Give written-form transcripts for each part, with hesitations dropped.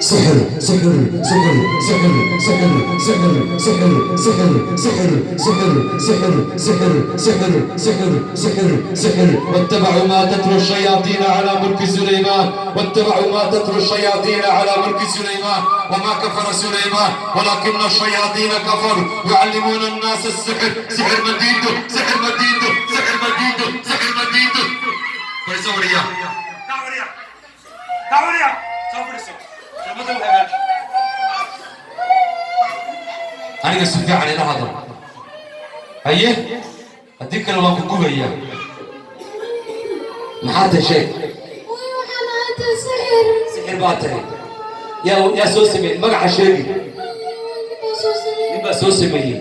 سحر سحر سحر سحر سحر سحر سحر سحر سحر سحر سحر سحر سحر سحر سحر سحر. واتبعوا ما تتلو الشياطين على ملك سليمان، واتبعوا ما تتلو الشياطين على ملك سليمان، وما كفر سليمان ولكن الشياطين كفروا يعلمون الناس السحر. سحر مديدو، سحر مديدو، سحر مديدو، سحر مديدو. Fadhiiso wariyaa. Kac wariyaa, kac wariyaa, soo fadhiiso. Sharmada u hagaaji. Aniga si fiican ila hadal. Haye, haddii kale waan ku gubayaa. Maxaa tahay? Sheeg. Way, waxaan ahaatay sixir. Sixir baa tahay. Yaa soo sameeyey? Magaca sheegi. Ninbaa soo sameeyey. Nin baa soo sameeyey.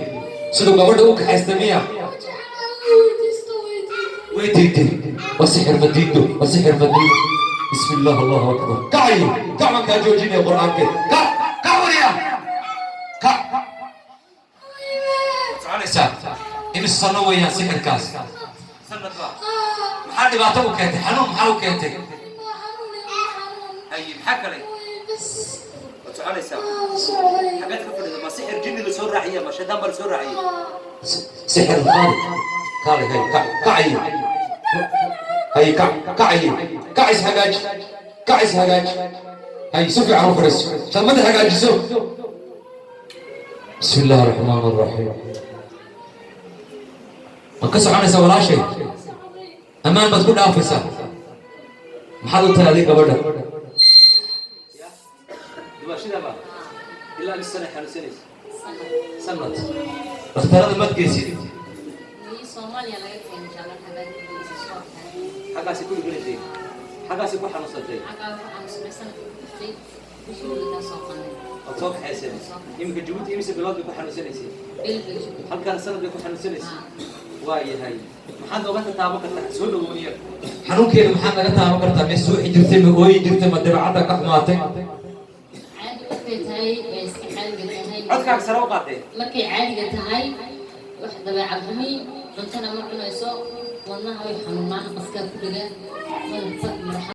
Siduu gabadha u kaxaysta miya? Jeclaa, weydiisto, weydiisto. Way diiday. Waa sixir madiido, waa sixir madiido. بسم الله، الله أكبر. Kacay, kac, waan kaa joojinaya Qur-aanke. Kac, kac wariya, kac. Soconaysaa. Imise sano weeyaan sixirkaas? Sanad ba? Maxaa dhibaato u keentay? Xanuun maxaa u keentay? Waa xanuun, waa xanuun. Haye, maxaa kale? Way bas. Waad soconaysaa? Waa socday. Xageed ka fadhida? Ma sixir jinni la soo raaciya, ma shaydaan baa la soo raaciyay? Sixir qaali kaali. Hay, kac, kacay. Hay, kac, kacay, kac. Is hagaaji, kac, is hagaaji. Hay, si fiican u fadhiiso, sharmada hagaajiso. بسم الله الرحمن الرحيم. Ma ka soconaysaa walaashay? Ammaan baad ku dhaafaysaa? Maxaad u tahay adig gabadha? Dhibaashadaba ilaa imise sana xanuunsanaysa? Sanad. Dhakhtarada maad geysid? Soomaaliya laga keenay jaalan hagaajintiisa soo. Xaggaasi ku imanayday, xaggaasi ku xanuunsatay? Xaggaa ku xanuunsamay, sanadka ku jirtay bishii wadataa soo qaaday. Waad soo kaxayseen. Iminka Jabuuti imise bilood bay ku xanuunsanaysay? Bil bay joogtay. Halkan sanad bay ku xanuunsanaysay. Waa yahay, maxaad nooga tataaban kartaa? Soo dhawooniya. Xanuunkeeda maxaad naga taaban kartaa? Ma suuxi jirtay? Ma ooyi jirtay? Ma dabeecadda ka xumaatay? Caadi markay tahay bay iska caadiga tahay. Codkaaga sare u qaatee. Markay caadiga tahay wax dabeecad xumi, cuntana ma cunayso, wadnaha way xanuunaan, qaskaa ku dhega, madax madax.